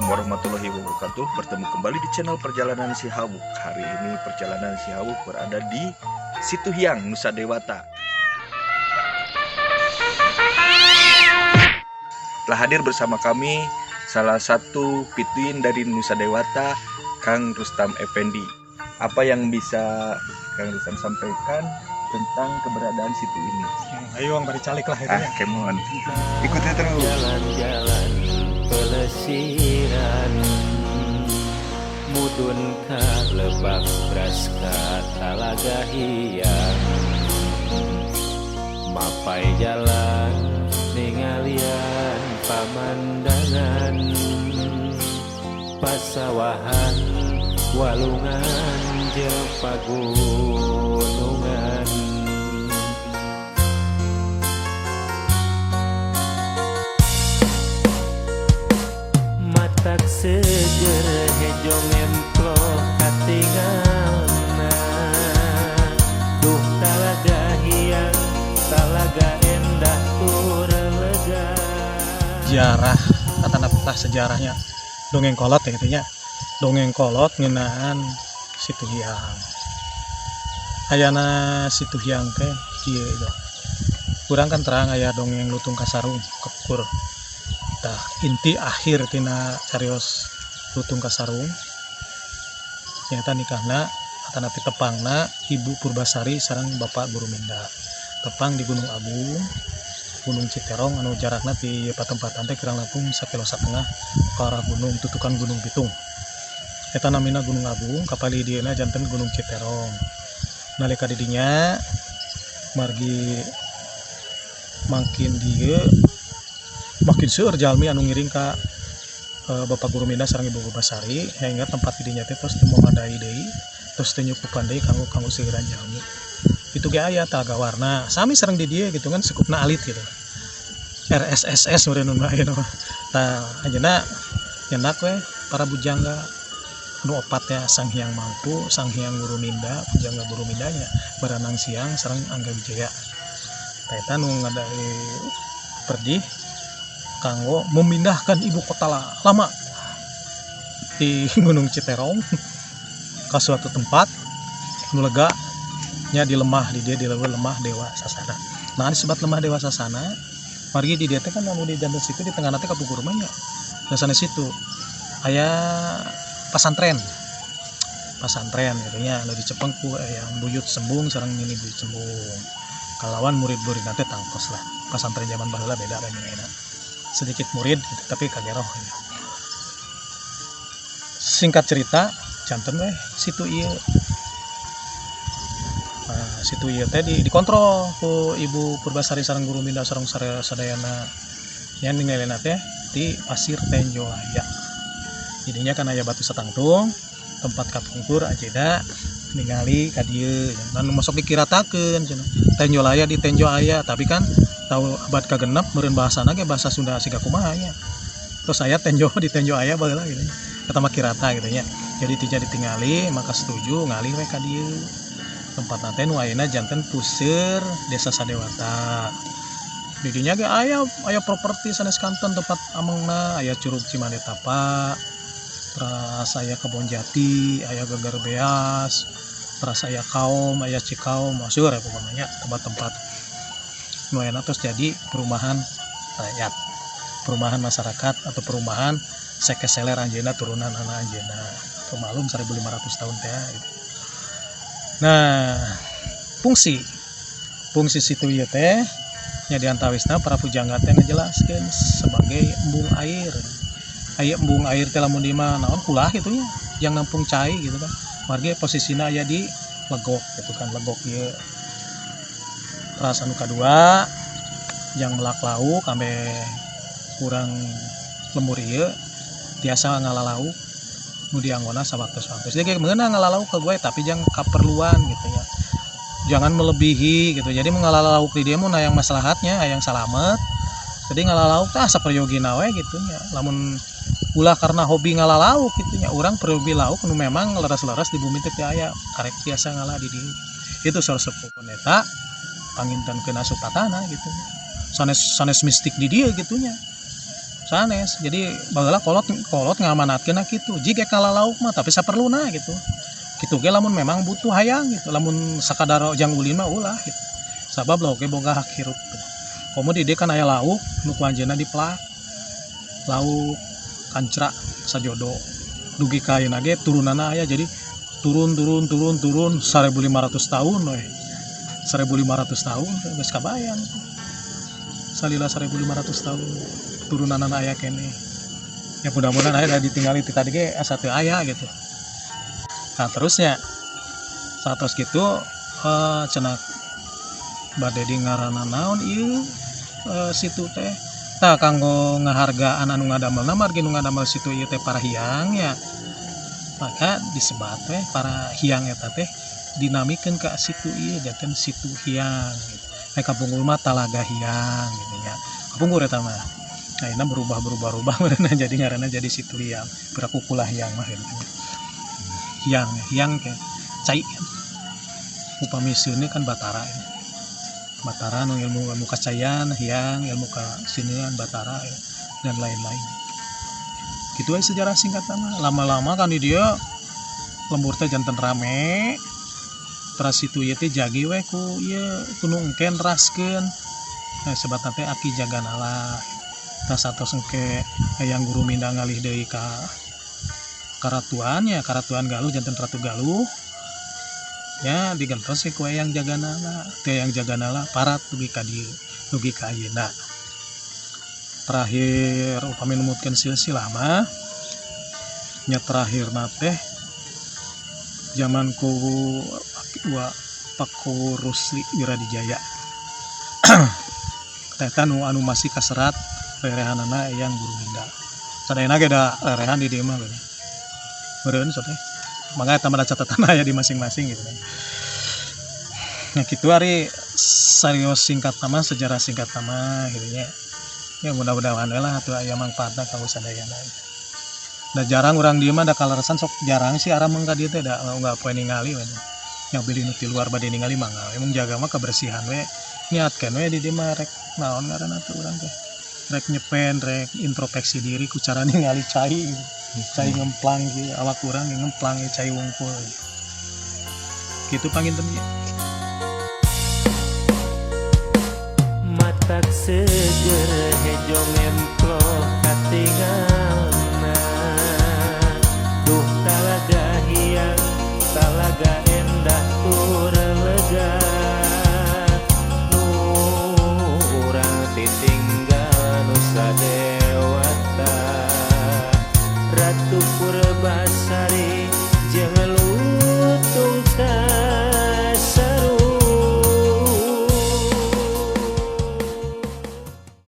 Warahmatullahi wabarakatuh. Bertemu kembali di channel Perjalanan Si Hawuk. Hari ini Perjalanan Si Hawuk berada di Situ Hiang, Nusa Dewata. Telah hadir bersama kami salah satu pituin dari Nusa Dewata, Kang Rustam Effendi. Apa yang bisa Kang Rustam sampaikan tentang keberadaan situ ini? Ayo ang bari calik lah itu Ah, ya. Come on. Ikuti terus. Jalan-jalan pelesiran, mudun ka Lebak Bras, ka Talaga Hiang, mapai jalan ningalian pamandangan pasawahan, walungan jeung pagunungan. Matak seger hejo ngemploh katingalna. Duh, Talaga Hiang, talaga endah tur lega. Sejarah atau sejarahnya dongeng kolot ya gitu nya. Dongeng kolot ngeunaan Situ Hiang. Ayana Situ Hiang teh kieu itu. Kurang kan terang aya dongeng Lutung Kasarung kepur. Tah, inti akhir tina carios Lutung Kasarung nyata nikahna atanapi tepangna Ibu Purbasari sareng Bapak Guruminda. Tepang di Gunung Agung, Gunung Citerong anu jarakna ti patempatan teh kurang langkung sakilo satengah ke arah gunung tutukan Gunung Pitung. Eta namina Gunung Agung, kapali dieuna janten Gunung Citerong. Nalika didinya margi makin dieu makin seueur jalmi anu ngiring ka Bapak Guruminda sareng Ibu Purbasari hingga tempat didinya teh tos teu memadai deui, tos teu nyukupan deui kanggo kanggo seueuran jalmi. Itu ge aya Talaga Warna sami sareng di dieu gitu kan, sekupna alit gitu. RSSS meureun nu ayeuna mah. Tah, ayeuna nyendak we para bujangga anu opat ya, Sang Hyang Mangku, Sang Hyang Guruminda, Pujangga Gurumindanya, Baranang Siang sareng Angga Wijaya. Tah, eta nu ngadai perdih kanggo memindahkan ibu kota lama di Gunung Citerong ke suatu tempat nu lega nya di lemah di dia, di leuweung Lemah Dewa Sasana. Nah, disebut Lemah Dewa Sasana margi di dia teh kan anu di janten situ di tengah teh kapungkur mah nya. Dan sanes situ aya pasantren. Pasantren gitu nya anu dicepeng ku yang Buyut Sembung sareng Nini Buyut Sembung. Kalawan murid-murid teh tangtos lah. Pasantren zaman baheula beda kan ayeuna. Sedikit murid gitu, tapi kageroh gitu. Singkat cerita, janten weh situ ieu. Nah, situ ieu teh dikontrol ku Ibu Purbasari sareng Guruminda sareng sadayana. Nya ningalina teh di Pasir Tenjolaya. Jadinya kan aya batu satangtung, tempat kapungkur ajeuna ningali ka dieu. Nu masuk dikiratakeun cenah. Tenjolaya di Tenjo aya, tapi kan tahu abad kagenep meureun bahasana ge bahasa Sunda siga kumaha nya. Terus aya Tenjo di Tenjo aya baheula gitu. Eta mah kirata gitu nya. Jadi tija ditingali maka setuju ngalih we ka dieu. Tempatna teh nu ayeuna janten puseur Desa Sadewata. Di dinya ge aya aya properti sanes kanten tempat amengna, aya Curug Cimandetapa, teras aya Kebon Jati, aya Geger Beas, teras aya Kaom, aya Cikaum, seueur ya pokoknya nya tempat-tempat nu ayeuna terus jadi perumahan rakyat, perumahan masyarakat atau perumahan sekeseler anjeunna turunan anak anjeunna. Atau malum 1500 tahun teh gitu. Nah, fungsi fungsi situ ieu teh nya diantawisna para pujangga teh ngajelaskeun sebagai embung air. Aya embung air teh lamun di mah naon kulah gitu nya, yang nampung cai gitu kan. Margi posisina aya di legok gitu kan, legok ieu. Teras anu kadua yang melak lauk ambe kurang lembur ieu tiasa ngala lauk nu dianggona sawaktos-waktos. Jadi meunang ngala lauk ke gue tapi jangan kaperluan gitu ya. Jangan melebihi gitu. Jadi ngala lauk di dia mun hayang maslahatnya, hayang salamet. Jadi ngala lauk tah saperyogina we gitu nya. Lamun ulah karena hobi ngala lauk gitu nya, urang peryogi lauk nu memang leres-leres di bumi teh teu aya, karek tiasa ngala di dieu. Itu salah sepuh eta panginten kena supatana gitu. Sanes sanes mistik di dieu gitu nya. Sanes. Jadi baheula kolot kolot ngamanatkeun kitu. Jig lauk mah tapi saperluna gitu. Kitu ge lamun memang butuh hayang gitu. Lamun sakadar jang ulin mah ulah gitu. Sabab lauk ge boga hak hirup tuh. Komo di dieu kan aya lauk nu ku anjeunna dipelak. Lauk kancra sajodo. Dugi ka ayeuna ge turunanna aya, jadi turun turun turun turun 1500 tahun we. 1500 tahun geus kabayang. Salila 1500 tahun turunanna aya keneh. Ya mudah-mudahan aya ditinggali ti tadi ge asa teu aya gitu. Nah terusnya satos kitu cenah bade di ngaranna naon ieu situ teh. Tah kanggo ngahargaan anu ngadamelna margi nu ngadamel situ ieu teh para hyang ya. Maka disebat teh para hyang eta teh dinamikeun ka situ ieu janten situ hyang gitu. Nek kapungkur mah talaga hyang gitu nya. Kapungkur eta mah. Ayeuna berubah berubah berubah meureunna jadi ngaranna jadi situ hyang. Piraku kula hyang mah gitu. Hyang, hyang teh cai. Upami seuneu kan Batara. Batara nu ilmu ilmu kacayan, hyang ilmu kaseunean Batara ya, dan lain-lain. Gitu aja sejarah singkat mah. Lama-lama kan di dieu lembur teh janten rame. Teras situ ieu teh jagi we ku ieu ku nu engke neraskeun. Nah, sebatna teh Aki Jaganala. Tah satos engke Eyang Guru Minda ngalih deui ka karatuan ya, karatuan Galuh janten Ratu Galuh. Ya digentos ku Eyang Jaganala. Teh Eyang Jaganala parat dugi ka dieu, dugi ka ayeuna. Terakhir upami numutkeun silsilah mah nya terakhirna teh zaman ku wa Paku Rusli Wiradijaya. Teh nu anu masih kaserat rerehanana Eyang Guru Minda. Sadayana ge da rerehan di dieu mah meureun sok teh. Mangga eta mah catatan aya di masing-masing gitu. Nah kitu ari serius singkat nama sejarah singkat nama gitu nya. Ya mudah-mudahan we lah atuh aya mangfaatna kanggo sadayana. Da jarang urang dieu mah da kaleresan sok jarang sih arameng ka dieu teh da unggal poe ningali we. Yang bilih nu ti luar bade ningali mangga we, mung jaga mah kebersihan we. Niatkeun we di dieu mah rek naon ngaranna tuh urang teh. Rek nyepen, rek introspeksi diri ku cara ningali cai gitu. Cai ngemplang gitu, awak urang ngemplang cai wungkul. Kitu panginten ieu. Matak seger hejo ngemploh katingalna. Duh